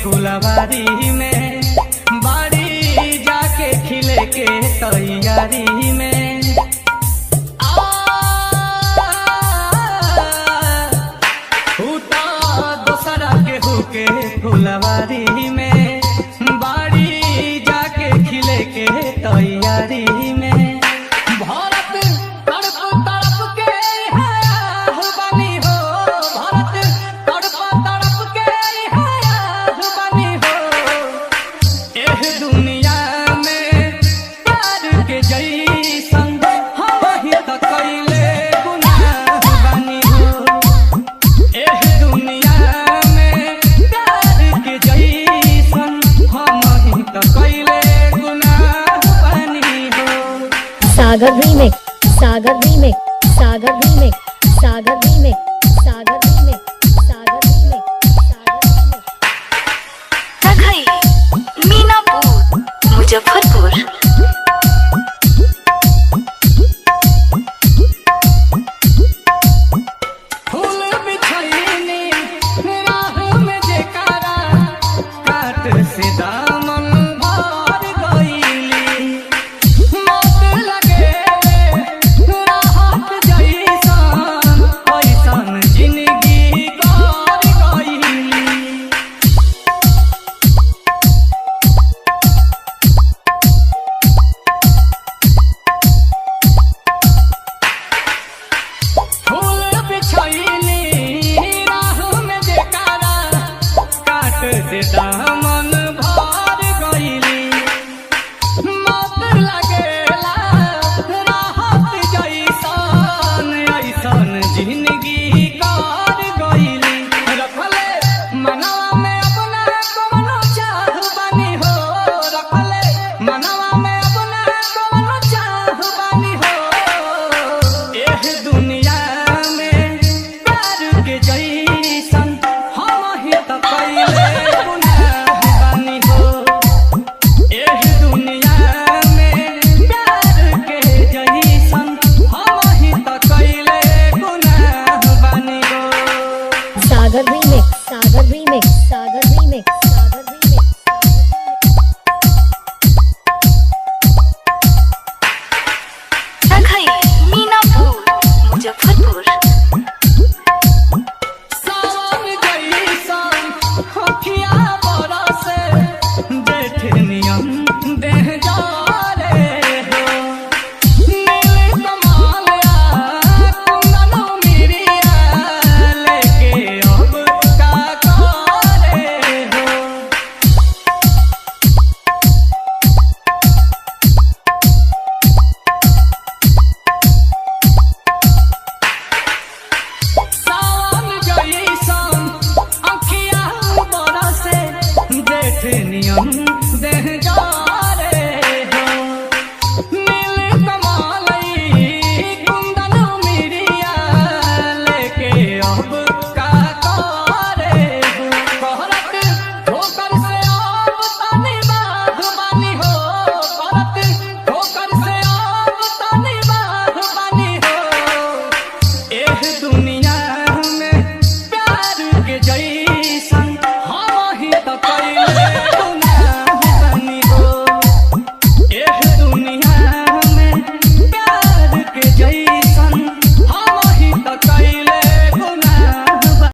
फुलवारी में, बाड़ी जाके खिले के तैयारी में। आ उता दोसरा केहू के फुलवारी में, बाड़ी जाके खिले के तैयारी में। भारत तड़प तड़प के है बनी हो, भारत तड़प तड़प के है बनी हो। एह दुनिया में प्यार के जैसन हम ही त कइले गुनाह बनी हो। एह दुनिया में प्यार के जैसन हम ही त कइले गुनाह बनी हो। Sagar remix, Sagar remix, Sagar remix, Sagar remix, Sagar remix, Sagar remix, Sagar remix. Saghai Minapur Muzaffarpur. फूल बिछैनी राह में जेकारा, काट से दामन भर गईली। मौत लगे राहत जैसन, ऐसन जिंदगी कर गईली। फूल बिछैनी राह में जेकारा, काट से दामन भर गईली। मौत लगेला राहत जैसन, ऐसन जिंदगी कर गईली। रखले मनवा में अपना कवनो चाह बनी हो, रखले मनवा में अपना कवनो चाह बनी हो। एह दुनिया में प्यार के जैसन हम ही त कइले गुनाह बनी हो। एह दुनिया में प्यार के जैसन हम ही त कइले गुनाह बनी हो। Sagar remix, Sagar remix, Sagar remix, Sagar remix. Saghai Minapur Muzaffarpur.